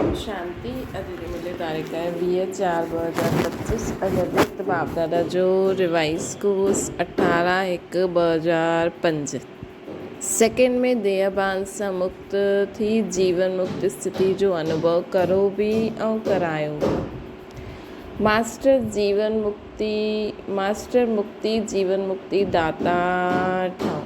اوم شانتي اڄ جي ملي تاريخ آهي 20 4 2025 اڄ اديت باپدادا جو ريوائز ڪورس 18 1 2005 سيڪنڊ ۾ ديهه بان سان مڪت ٿي جيون مڪت استٿي جو انوڀو ڪرو به ۽ ڪرايو به ماسٽر جيون مڪتي ماسٽر مڪتي جيون مڪتي داتا ٺهو.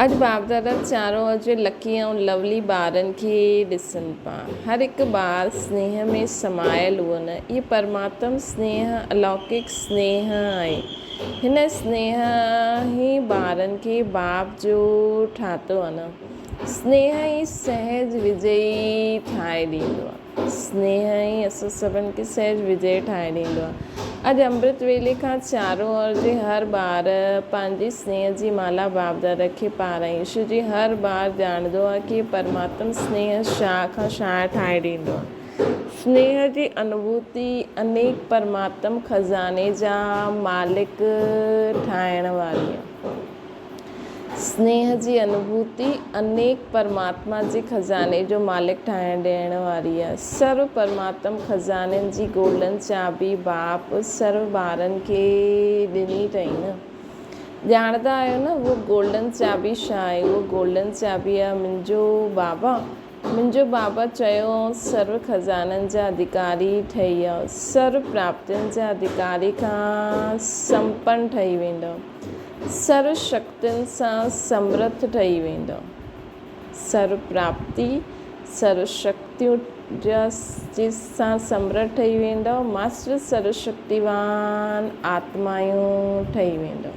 اڄ باپدادا چارو اڄ لڪي ۽ لولي ٻارن کي ڏسن پا. هر هڪ ٻار سنيهه ۾ سمايل هو نه. اهي پرماتم سنيهه، الوڪڪ سنيهه آهي. هن سنيهه ئي ٻارن کي باپ جو ٺاتو آهي نه. سنيهه ئي سهج وجئي ٺاهي ڏيندو آهي. سنيهه ئي اسان سڀن کي سهج وجئي ٺاهي ڏيندو آهي. اڄ امرت ويلي کان چارو اور جي هر ٻار پنهنجي سنيهه جي مالا باپدادا کي پارائين. شو جي هر ٻار ڄاڻندو آهي ڪي پرماتم سنيهه شاهه کان شاهه ٺاهي ڏيندو آهي. سنيهه جي انوڀوتي انيڪ پرماتم خزاني جا مالڪ ٺاهڻ واري آهي. سنيهه جي انوڀوتي انيڪ پرماتما جي خزاني جو مالڪ ٺاهڻ ڏيڻ واري آهي. سرو پرماتم خزانن جي گولڊن چاٻي باپ سرو ٻارن کي ڏني اٿئي نه. ڄاڻندا آهيو نه اهو گولڊن چاٻي ڇا آهي؟ اهو گولڊن چاٻي آهي منهنجو بابا. منهنجو بابا چيو آئون سرو خزانن جا اڌڪاري ٺهي آئو. سرو پراپتين جا اڌڪاري کان سمپن ٺهي ويندؤ. سرو شڪتين سان سمرٿ ٺهي ويندؤ. سرو پراپتي، سرو شڪتيون جا جي سان سمرٿ ٺهي ويندؤ. ماسٽر سرو شڪتيوان آتمايون ٺهي ويندؤ.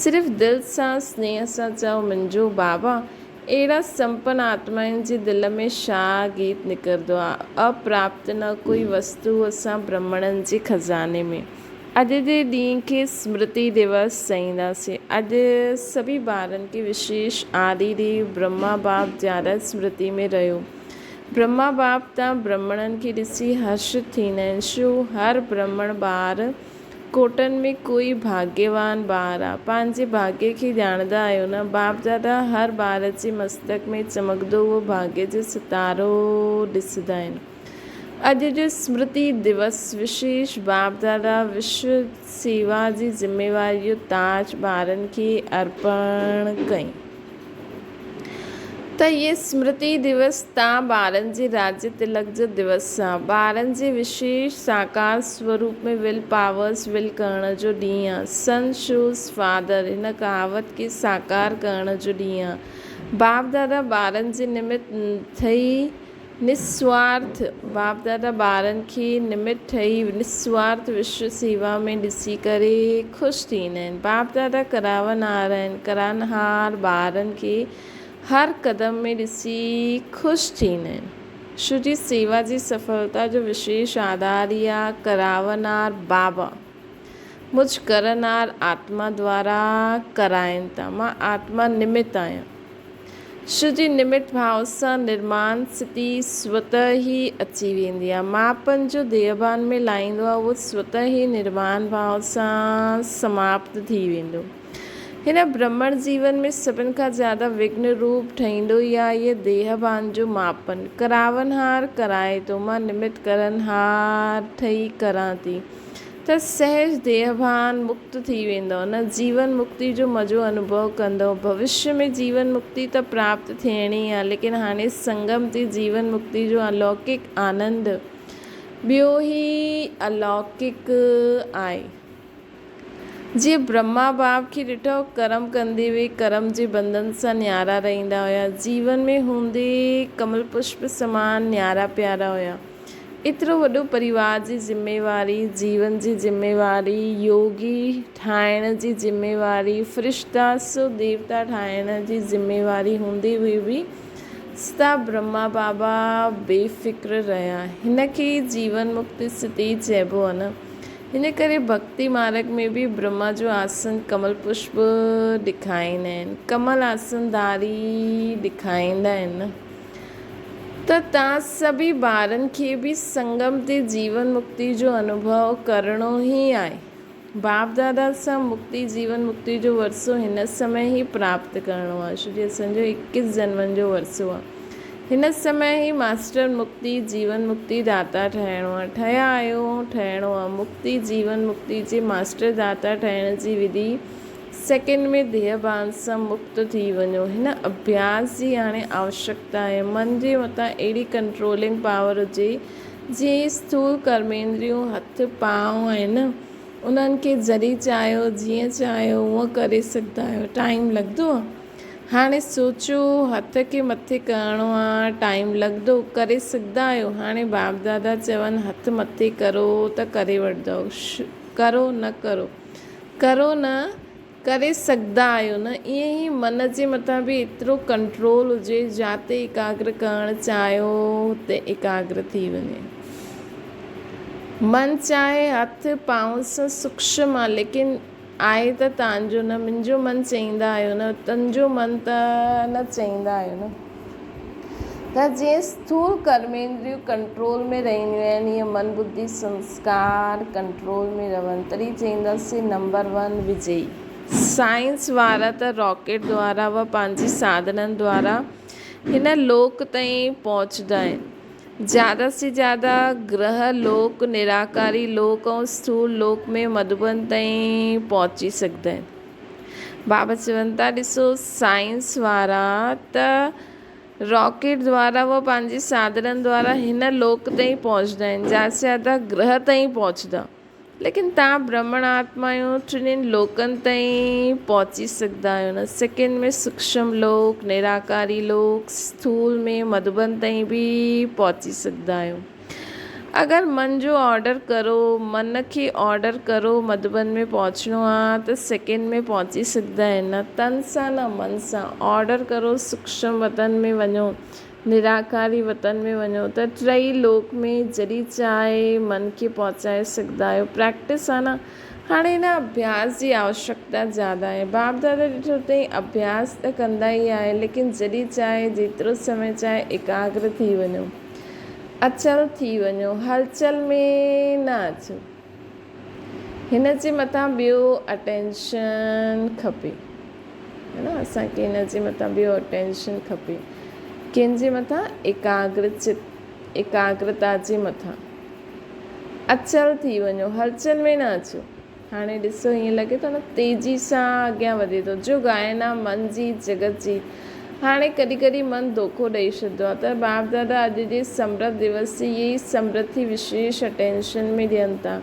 صرف دل سان سنيهه سان چئو منهنجو بابا اهڙا سمپن آتمائن جي دل ۾ شاهه گيت نڪرندو آ. اپراپت نه ڪوئي وستو اسان برهمڻن جي خزاني ۾. اڄ جي ڏينهن کي سمرتي دوس چئينداسين. اڄ سڀئي ٻارن کي وشيش آدي ديو برهما باپ زياده سمرتي ۾ رهيو. برهما باپ تان برهمڻن کي ڏسي هرشت ٿيندا آهن. شو هر برهمڻ ٻار ڪوٽن ۾ ڪوئي ڀاڳيوان ٻار آ. پنهنجي ڀاڳيه کي ڄاڻندا آهيو نه؟ باپ دادا هر ٻار جي مستڪ ۾ چمڪندو اهو ڀاڳيه جو ستارو ڏسندا آهن. اڄ جو سمرتي دوس وشيش باپ دادا وشو سيوا جي ذميواري جو تاج ٻارن کي ارپڻ ڪئي. ته هيء سمرتي دوس تان ٻارن جي راجيه تلڪ جو دوس آ. ٻارن جي وشيش ساڪار سوروپ ۾ will powers ول ڪرڻ جو ڏينهن آ. سن شوز فادر هن ڪهاوت کي ساڪار ڪرڻ جو ڏينهن آ. باپ دادا ٻارن جي نمت ٿئي نسوارٿ باپ دادا ٻارن کي نمت ٺهي نسوارٿ وشو سيوا ۾ ڏسي ڪري خوش ٿيندا آهن. باپ دادا ڪراونهار آهن. ڪرانهار ٻارن کي هر قدم ۾ ڏسي خوش ٿيندا آهن. شو جي سيوا جي سڦلتا جو وشيش آڌار ئي آهي ڪراونهار بابا. مجھ ڪرنهار آتما دوارا ڪرائين ٿا. مان آتما نمت آهيان. شو جي نمت ڀاو سان نرمان ستي سوته ئي اچي ويندي آهي. ماپن جو ديهڀان ۾ لاهيندو آهي اهو سوته ئي نرمان ڀاو سان سماپت ٿي ويندو. هن برهمڻ جيون ۾ سڀن کان زياده وگهن روپ ٺهيندو ئي آهي اهي ديهڀان جو ماپن. ڪراونهار ڪرائي ٿو، مان نمت ڪرنهار ٺهي ڪران ٿي. ته سهج ديهڀان مڪت ٿي ويندؤ نه جيون مڪتي جو مزو انوڀو ڪندؤ. ڀوشيه ۾ جيون مڪتي ته پراپت ٿيڻي آ، ليڪن هاڻي سنگم تي جيون مڪتي جو الوڪڪ آنند ٻيو ئي الوڪڪ آهي. جيئن برهما باپ کي ڏٺو ڪرم ڪندي به ڪرم جي بنڌن سان نيارا رهندا هيا، جيون ۾ هوندي ڪمل پشپ سمان نيارا پيارا هيا. ايترو وڏو پريوار جي ذميواري، جيون جي ذميواري، يوگي ٺاهڻ جي ذميواري، فرشتا سو ديوتا ٺاهڻ جي ذميواري هوندي هئي به سدا برهما بابا بي فڪر رهيا. هن کي ئي جيون مڪت استٿي چئبو آهي نه. هن ڪري ڀڳتي مارڳ ۾ به برهما جو آسن ڪمل پشپ ڏکائيندا آهن. ڪمل آسن ڌاري ڏکائيندا آهن نه. ته توهان سڀئي ٻارن کي به سنگم تي جيون مڪتي جو انوڀو ڪرڻو ئي آهي. باپ دادا سان مڪتي جيون مڪتي جو ورثو هن سمي ئي پراپت ڪرڻو آهي ڇو جو اسان جو اڪيس جنمن جو ورثو آهي. هن سمي ئي ماسٽر مڪتي، جيون مڪتي داتا ٺهڻو آهي. ٺهيا آهيو ۽ ٺهڻو آهي. مڪتي، جيون مڪتي جي ماسٽر داتا ٺهڻ جي وڌي سيڪنڊ ۾ ديهه ڀان سان مڪت ٿي وڃو. هن اڀياس جي هاڻي آوشڪتا آهي. من جي مٿان اهڙي ڪنٽرولنگ پاور هجي، جيئن هي اسٿول ڪرميندريون، هٿ، پانء آهن نه، انهن کي جڏهن چاهيو، جيئن چاهيو، هونئن ڪري سگهندا آهيو. ٽائيم لڳندو آهي. هاڻي سوچيو هٿ کي مٿي ڪرڻو آ، ٽائيم لڳندو، ڪري سگهندا آهيو؟ هاڻي باپ دادا چون هٿ مٿي ڪرو ته ڪري وٺندؤ، ڪرو نه ڪرو، ڪرو نه ڪري سگهندا آهيو نه؟ ائين ئي من جي مٿان به ايترو ڪنٽرول هجي، جاتي ايڪاگر ڪرڻ چاهيو اتي ايڪاگر ٿي وڃي. من چاهي هٿ پانء سان سوکشم آ، ليڪن آهي ته تان جو نه منهنجو من چئيندا آهيو نه تنهنجو من ته نه چئيندا آهيو نه ته جيئن اسٿول ڪرميندريون ڪنٽرول ۾ رهنديون آهن ايئن من ٻڌي سنسڪار ڪنٽرول ۾ رهن تڏهن چئينداسين نمبر ون وجئي. سائنس وارا ته راڪيٽ دوارا و پنهنجي ساڌنن دوارا هن لوڪ تائين پهچندا آهن. زياده سي زياده گرهه لوڪ، نراڪاري لوڪ ۽ اسٿول لوڪ ۾ مڌوبن تائين پهچي سگهندا آهن. بابا چون ٿا ڏسو سائنس وارا ته راڪيٽ دوارا و پنهنجي ساڌنن دوارا هن لوڪ تائين پهچندا آهن، زياده سي زياده گرهه تائين پهچندا. ليڪن توهان برهمڻ آتما آهيو، ٽنهين لوڪن تائين پهچي سگهندا آهيو نه سيڪنڊ ۾ سوکشم لوڪ، نراڪاري لوڪ، اسٿول ۾ مڌوبن تائين به پهچي سگهندا آهيو. اگر من جو آرڊر ڪرو، من کي آرڊر ڪرو مڌوبن ۾ پهچڻو آ ته سيڪنڊ ۾ پهچي سگهندا آهن نه تن سان نه من سان آرڊر ڪرو سوکشم وطن ۾ وڃو نراڪاري وطن ۾ وڃو ته ٽئي لوڪ ۾ جڏهن چاهي من کي پهچائي سگهندا آهيو. پريڪٽس آهي نه. هاڻي هن اڀياس جي آوشڪتا زياده آهي. باپ دادا ڏٺو اٿئي اڀياس ته ڪندا ئي آهي ليڪن جڏهن چاهي جيترو سمي چاهي ايڪاگر ٿي وڃو. اچل ٿي وڃو. هلچل ۾ نه اچو. هن جي مٿان ٻيو اٽينشن کپي ها نه اسان کي هن جي مٿان ٻيو اٽينشن کپي ڪنهن جي مٿان ايڪاگر چت ايڪاگرتا جي مٿان اچل ٿي وڃو هلچل ۾ نه اچو هاڻي ڏسو ائين لڳي ٿو نه تيزي سان اڳيان وڌي ٿو جو گائنا من جي جگت جي هاڻي ڪڏهن ڪڏهن من دوکو ڏئي ڇڏندو آهي ته باپ دادا اڄ جي سمرت دوس جي اهي ئي سمرٿي وشيش اٽينشن ۾ ڏين ٿا.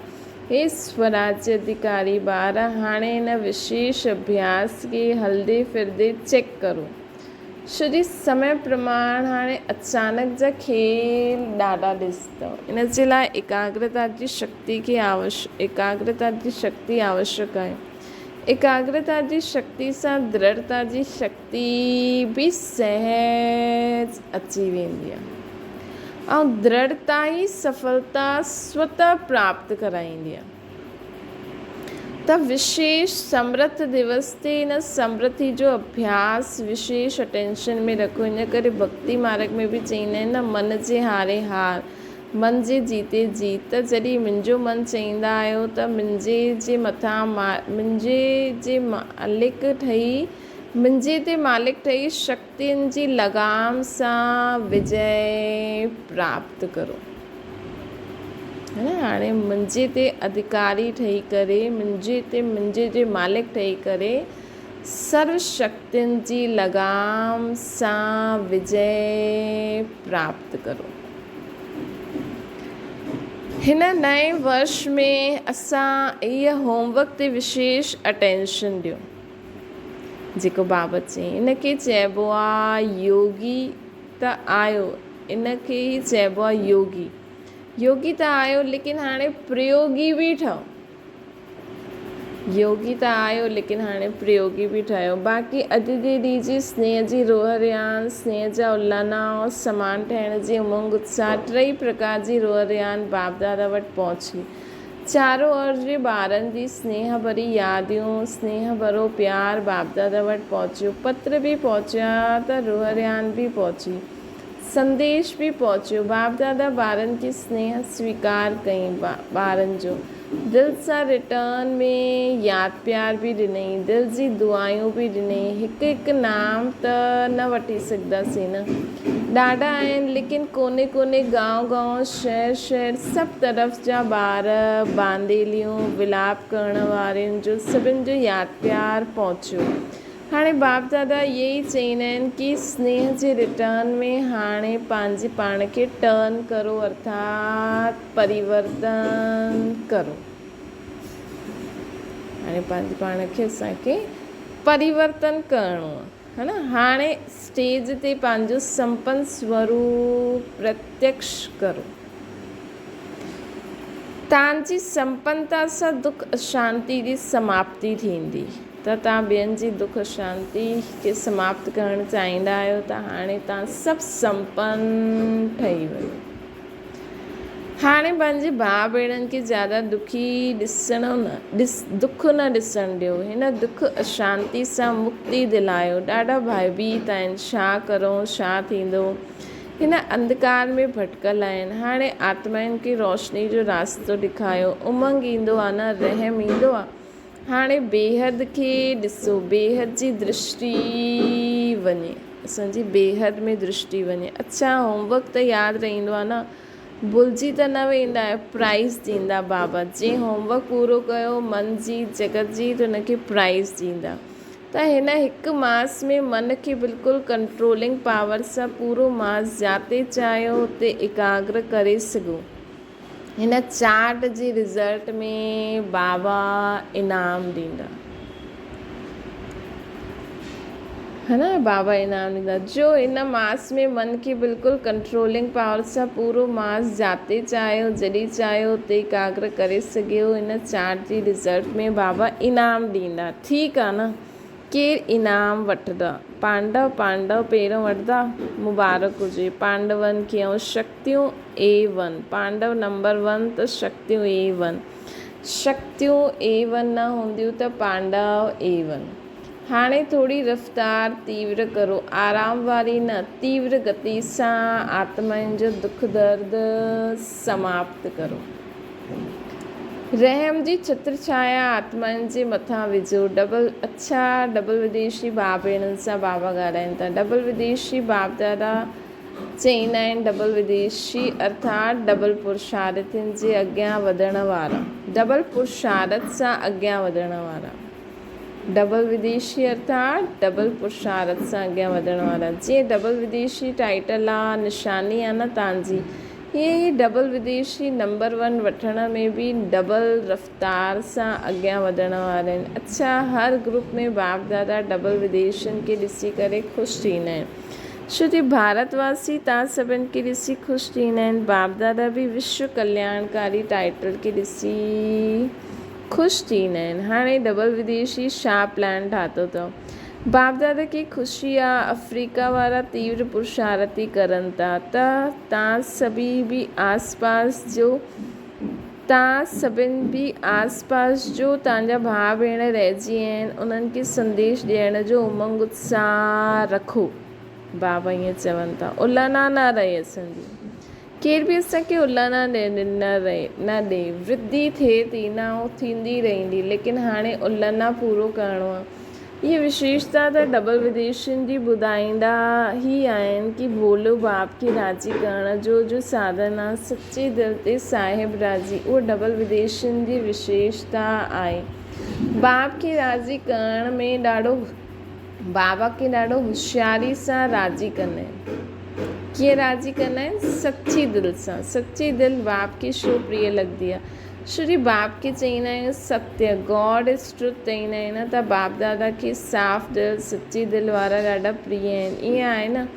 هي سوراجيه اڌيڪاري ٻار هاڻي هن وشيش اڀياس کي هلندي ڦرندي چيڪ ڪرو. ڇو جي سمي پرماڻ هاڻي اچانڪ جا کيل ڏاڍا ڏسندؤ. ان جي لاء ايڪاگرتا جي شڪتي کي ايڪاگرتا جي شڪتي آوشڪ آهي. ايڪاگرتا جي شڪتي سان درڙتا جي شڪتي تي به سهج اچي ويندي آهي ۽ درڙتا ئي سڦلتا سوتح پراپت ڪرائيندي آهي ته وشيش سمرٿ دوس تي ان سمرٿي جو اڀياس وشيش اٽينشن ۾ رکو ان ڪري ڀڳتي مارگ ۾ به چئيندا آهن نه من جي هاري هار من جي جيتي جيت ته جڏهن منهنجو من چئيندا آهيو ته منهنجي جي مٿان منهنجي جي مالڪ ٺهي منهنجي تي مالڪ ٺهي شڪتين جي لغام سان وجئه پراپت ڪرو. ها نه هاڻي منهنجي تي اڌڪاري ٺهي ڪري منهنجي تي منهنجي جي مالڪ ٺهي ڪري سرو شڪتين جي لغام سان وجئه پراپت ڪرو. هن نئين ورش ۾ اسان هيء هوم ورڪ تي وشيش اٽينشن ڏيون. جيڪو بابت چيائين ان کي چئبو آ يوگي ته آيو ان کي ئي چئبو آ يوگي يوگي ته آيو ليڪن هاڻي پريوگي به ٺهو يوگي ته آيو ليڪن هاڻي پريوگي به ٺهيو باقي اڄ جي ڏينهن جي سنيهه جي روح ريان سنيهه جا الانا ۽ سامان ٺهڻ جي امنگ اتساهه ٽئي پرڪار جي روح ريان باپ دادا وٽ پهچي چارو اور جي ٻارن جي سنيهه ڀري ياديون، سنيهه ڀرو پيار باپدادا وٽ پهچيو. پتر به پهچيا ته روح رهاڻ به پهچي. سنديش به پهچيو. باپ دادا ٻارن کي سنيهه سويڪار ڪئين. ٻارن جو دل سان ريٽرن ۾ ياد پيار به ڏنئين. دل جي دعايون به ڏنئين. هڪ هڪ نام ته نه وٺي سگهنداسين نه. ڏاڍا آهن ليڪن ڪوني ڪوني گانء گانء شهر شهر سڀ طرف جا ٻار بانديليون ولاپ ڪرڻ وارين جو سڀن جو ياد پيار پهچيو. هاڻي باپ دادا اهي ئي چئيندا آهن ڪي سنيهه جي ريٽرن ۾ هاڻي پنهنجي پاڻ کي ٽرن ڪرو ارٿات پريورتن ڪرو. هاڻي پنهنجي پاڻ کي اسان کي پريورتن ڪرڻو آهي ها نه هاڻي اسٽيج تي پنهنجو سمپن سوروپ پرتيڪش ڪرو. تان جي سمپنتا سان دک اشانتي جي سماپتي ٿيندي. ته توهان ٻين جي دک اشانتي کي سماپت ڪرڻ چاهيندا آهيو ته هاڻي توهان سڀ سمپن ٺهي ويو. هاڻي پنهنجي ڀاء ڀيڻن کي زياده دکي ڏسڻو نه ڏس دک نه ڏسڻ ڏيو. هن دک اشانتي سان مڪتي دلايو. ڏاڍا ڀائڀيت آهن. ڇا ڪرون ڇا ٿيندو. هن انڌڪار ۾ ڀٽڪل آهن. هاڻي آتمائن کي روشني جو راستو ڏيکايو. امنگ ايندو آ نه رحم ايندو آ. هاڻي بيحد کي ڏسو، بيحد جي درشٽي وڃي، اسان جي بيحد ۾ درشٽي وڃي. اڇا هوم ورڪ ته ياد رهندو آهي نه، ڀلجي ته نه ويندا آهيو، پرائز ڏيندا بابا، جنهن هوم ورڪ پورو ڪيو من جيت جڳت جيت ان کي پرائز ڏيندا. ته هن هڪ ماس ۾ من کي بلڪل ڪنٽرولنگ پاور سان پورو ماس جاتي چاهيو اتي ايڪاگر ڪري سگهو. هن چارٽ جي رزلٽ ۾ بابا انعام ڏيندا. ها نه بابا انعام ڏيندا جو هن ماس ۾ من کي بلڪل ڪنٽرولنگ پاور سان پورو ماس جاتي چاهيو جڏهن چاهيو اتي ايڪاگر ڪري سگهيو هن چارٽ جي رزلٽ ۾ بابا انعام ڏيندا ٺيڪ آ نه ڪير انعام وٺندا؟ پانڊو پانڊو پهريون وٺندا؟ مبارڪ هجي پانڊون کي ۽ شڪتيون اي ون پانڊو نمبر ون ته شڪتيون اي ون شڪتيون اي ون نه هونديون ته پانڊو اي ون هاڻي ٿوري رفتار تيور ڪرو آرام واري نه تيور گتي سان آتمائن جو دک درد سماپت ڪرو. رحم جي ڇتر ڇايا آتمائن جي مٿان وجهو. ڊبل اڇا ڊبل وديشي ڀاء ڀيڻن سان بابا ڳالهائين ٿا. ڊبل وديشي باپ دادا چئيندا آهن ڊبل وديشي ارٿات ڊبل پرشارٿين جي اڳيان وڌڻ وارا. ڊبل پرشارٿ سان اڳيان وڌڻ وارا. ڊبل وديشي ارٿات ڊبل پرشارٿ سان اڳيان وڌڻ وارا. جيئن ڊبل وديشي ٽائيٽل آ نشاني آ نه تان جي. ائين ئي ڊبل وديشي نمبر ون وٺڻ ۾ به ڊبل رفتار سان اڳيان وڌڻ وارا آهن. اڇا هر گروپ ۾ باپ دادا ڊبل وديشين کي ڏسي ڪري خوش ٿيندا آهن. ڇو ته ڀارت واسي تان سڀن کي ڏسي خوش ٿيندا آهن. باپ دادا به وشو ڪلياڻڪاري ٽائيٽل کي ڏسي خوش ٿيندا آهن. هاڻي ڊبل وديشي ڇا پلان ٺاتو اٿو؟ باپ دادا کي خوشي آ آفريڪا وارا تيور پرشارتي ڪرن ٿا ته تان سڀي به آس پاس جو تان سڀن به آس پاس جو تان جا ڀاء ڀيڻ رهجي ويا آهن انهن کي سنديش ڏيڻ جو امنگ اتساهه رکو بابا ائين چون ٿا الهنا نه رهي اسان جي ڪير به اسان کي الهنا نه رهي نه ڏي ورڌي ٿئي ٿي نه اهو ٿيندي رهندي ليڪن هاڻي الهنا پورو ڪرڻو آ اهي وشيشتا ته ڊبل وديشين جي ٻڌائيندا هي آهن ڪي ڀولو باپ کي راضي ڪرڻ جو جو ساڌن آ سچي دل تي صاحب راضي اهو ڊبل وديشين جي وشيشتا آهي باپ کي راضي ڪرڻ ۾ ڏاڍو بابا کي ڏاڍو هوشياري سان راضي ڪندا آهن ڪيئن راضي ڪندا آهن سچي دل سان سچي دل باپ کي شو پريه لڳندي آ شري باپ کي چئيندا آهيون ستيه، God is Truth، چئيندا آهيون نه ته باپ دادا کي صاف دل، سچي دل وارا ڏاڍا پريه آهن. ائين آهي نه؟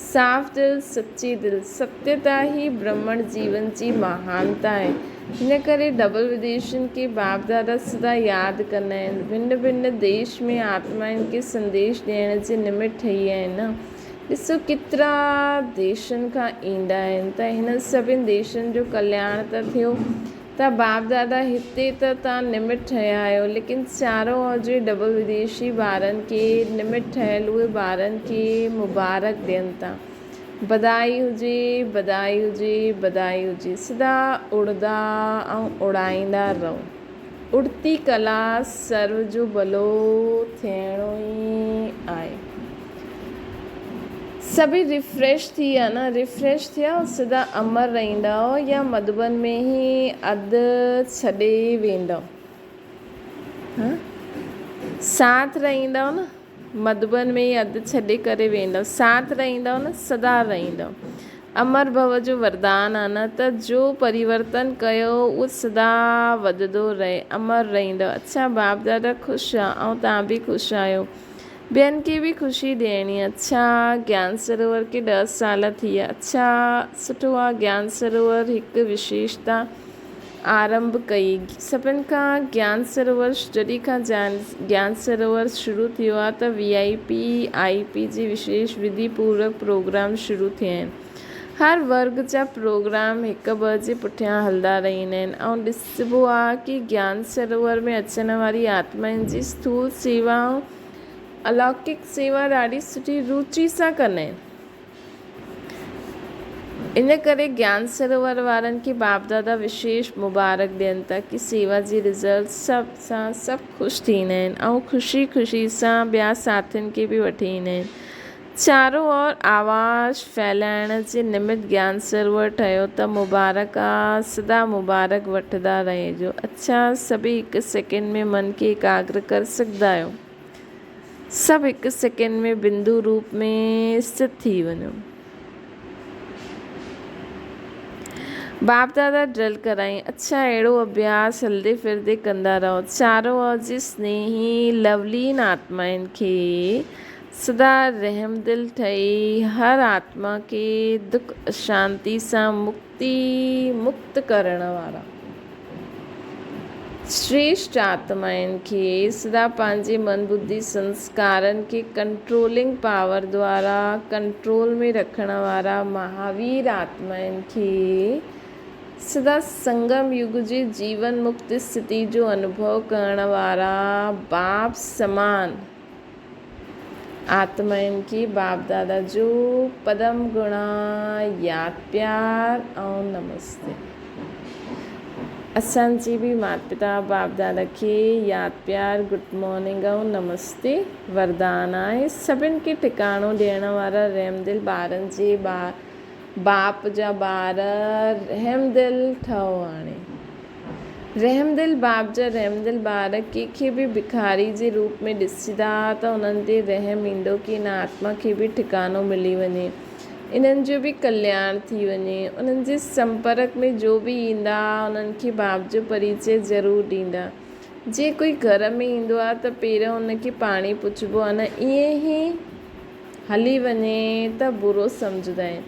صاف دل، سچي دل، ستيتا ئي برهمڻ جيون جي مهانتا آهي. ان ڪري ڊبل وديشين کي باپ دادا سدا ياد ڪندا آهن. ڀن ڀن ديش ۾ آتمائن کي سنديش ڏيڻ جي نمت ٺهي آهن نه؟ ڏسو ڪيترا ديشن کان ايندا آهن ته هنن سڀن ديشن جو ڪلياڻ ته ٿيو ته باپ دادا هتي ته تان نمٽ ٺهيا آهيو ليڪن سيارو هجي ڊبل وديشي ٻارن کي نمٽ ٺهيل اهي ٻارن کي مبارڪ ڏين ٿا. بدائي هجي بدائي هجي بدائي هجي سدا اڙدا ۽ اڙائيندا رهو. اڙتي ڪلا سرو جو ڀلو ٿيڻو ئي آهي. سڀئي ريفريش ٿي ويا نه؟ ريفريش ٿيا سدا امر رهندؤ يا مڌوبن ۾ ئي اڌ ڇڏي ويندؤ؟ ها ساٿ رهندؤ نه؟ مڌوبن ۾ ئي اڌ ڇڏي ڪري ويندؤ. ساٿ رهندؤ نه سدا رهندؤ. امر ڀو جو وردان آ نه ته جو پريورتن ڪيو اهو سدا وڌندو رهي امر رهندؤ. اڇا باپ دادا خوش آ ۽ توهان به خوش آهيو. ٻين کي به خوشي ڏيڻي آ. اڇا گيان سروور کي ڏهه سال ٿي ويا. اڇا سٺو آ گيان سروور هڪ وشيشتا آرنڀ ڪئي. سڀن کان گيان سروور جڏهن کان گيان سروور شروع ٿيو آهي ته V I P, I P جي وشيش وڌي پوروڪ پروگرام شروع ٿيا آهن. هر ورگ جا پروگرام هڪ ٻه جي پٺيان هلندا رهندا آهن ۽ ڏسبو آهي ڪي گيان سروور ۾ اچڻ واري آتمائن جي اسٿول سيوا ۽ الوڪڪ سيوا ڏاڍي سٺي روچي سان ڪندا آهن. ان ڪري گيان سروور وارن کي باپ دادا وشيش مبارڪ ڏين ٿا ڪي سيوا جي رزلٽ سڀ سان سڀ خوش ٿيندا آهن ۽ خوشي خوشي سان ٻيا ساٿين کي به وٺي ايندا آهن. چارو اور آواز ڦهلائڻ جي نمت گيان سروور ٺهيو ته مبارڪ آ سدا مبارڪ وٺندا رهجو. اڇا سڀئي هڪ سيڪنڊ ۾ من کي ايڪاگر ڪري سگهندا آهيو. سڀ هڪ سيڪنڊ ۾ بندو روپ ۾ استٿ ٿي وڃو. باپ دادا ڊرل ڪرائين. اڇا اهڙو اڀياس هلندي ڦرندي ڪندا رهو. چارو اوجي سنيهي لولين آتمائن کي سدا رحمدل ٺهي هر آتما کي دک اشانتي سان مڪتي مڪت ڪرڻ وارا. شريشٽ آتمائن کي سدا پنهنجي من ٻڌي سنسڪارن کي ڪنٽرولنگ پاور دوارا ڪنٽرول ۾ رکڻ وارا مهاوير آتمائن کي سدا سنگم يگ جي جيون مڪت استٿي جو انوڀو ڪرڻ وارا باپ سمان آتمائن کي باپ دادا جو پدم گڻا ياد پيار ۽ نمستي. اسان جي به مات پتا باپ دادا کي ياد پيار گڊ مارننگ ۽ نمستي وردان آهي سڀن کي ٺڪاڻو ڏيڻ وارا رحمدل ٻارن جي باپ جا ٻار رحمدل ٺهو هاڻي رحمدل باپ جا رحمدل ٻار ڪنهن کي به بکاري جي روپ ۾ ڏسندا ته انهن تي رحم ايندو ڪي ان آتما کي به ٺڪانو ملي وڃي انهن جو به ڪلياڻ ٿي وڃي. انهن جي سمپرڪ ۾ جو به ايندا انهن کي باپ جو پريچي ضرور ڏيندا. جيئن ڪوئي گهر ۾ ايندو آهي ته پهريون ان کي پاڻي پڇبو آهي نه ائين ئي هلي وڃي ته برو سمجهندا آهن.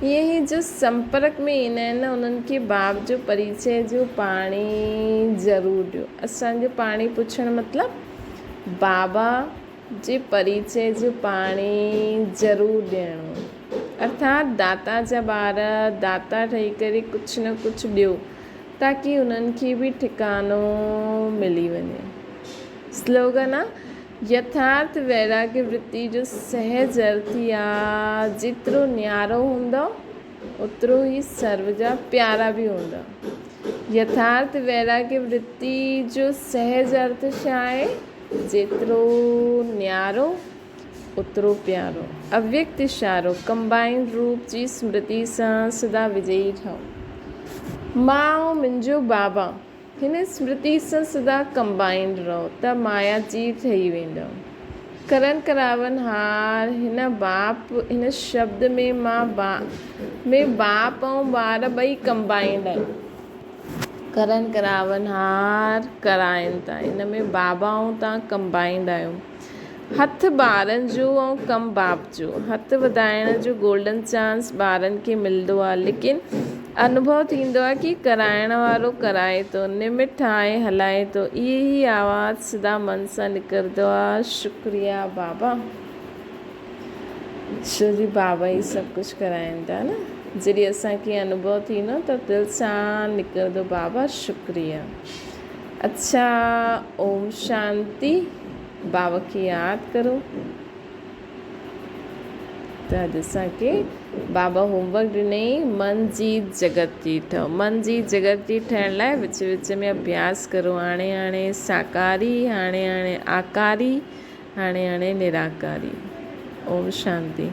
ائين ئي جو سمپرڪ ۾ ايندا آهن نه انهن کي باپ جو پريچي جو پاڻي ضرور ڏيو. اسان جو پاڻي پڇڻ مطلب بابا جي پريچي جو پاڻي ضرور ڏيڻو. ارٿات داتا جا ٻار داتا ٺهي ڪري ڪجهه نه ڪجهه ڏيو تاڪي انهن کي به ٺڪانو ملي وڃي. سلوگن آ، يٿارٿ ويراڳ ورتي جو سهج ارٿ ئي آ، جيترو نيارو هوندؤ اوترو ئي سرو جا پيارا به هوندؤ. يٿارٿ ويراڳ ورتي جو سهج ارٿ ڇا آهي؟ جيترو نيارو اوترو پيارو. اويڪت اشارو، ڪمبائنڊ روپ جي سمرتي سان سدا وجئي ٺهو. مان ۽ منهنجو بابا هن سمرتي سان سدا ڪمبائنڊ رهو ته مايا جيت ٺهي ويندؤ. ڪرن ڪراون هار هن باپ هن شبد ۾ مان ۾ باپ ۽ ٻار ٻئي ڪمبائنڊ آهن. ڪرن ڪراون هار ڪرائين ٿا. ان ۾ بابا ۽ توهان ڪمبائنڊ آهيو. هٿ ٻارن جو ۽ ڪم باپ جو. هٿ وڌائڻ جو گولڊن چانس ٻارن کي ملندو آهي ليڪن انوڀو ٿيندو آهي ڪي ڪرائڻ وارو ڪرائي ٿو، نمت ٺاهي هلائي ٿو. اهي ئي آواز سدا من سان نڪرندو آهي شڪريه بابا. ڇو جي بابا ئي سڀ ڪجهه ڪرائين ٿا نه. جڏهن اسان کي انوڀو ٿيندو ته دل سان نڪرندو بابا شڪريه. اڇا اوم شانتي بابا کي ياد ڪرو. ته اڄ اسان کي بابا هوم ورڪ ڏنئي من جي جڳت جي ٺهو. من جي جڳت جي ٺهڻ لاء وچ وچ ۾ اڀياس ڪرو. هاڻي هاڻي ساڪاري، هاڻي هاڻي آڪاري، هاڻي هاڻي نراڪاري. اوم شانتي.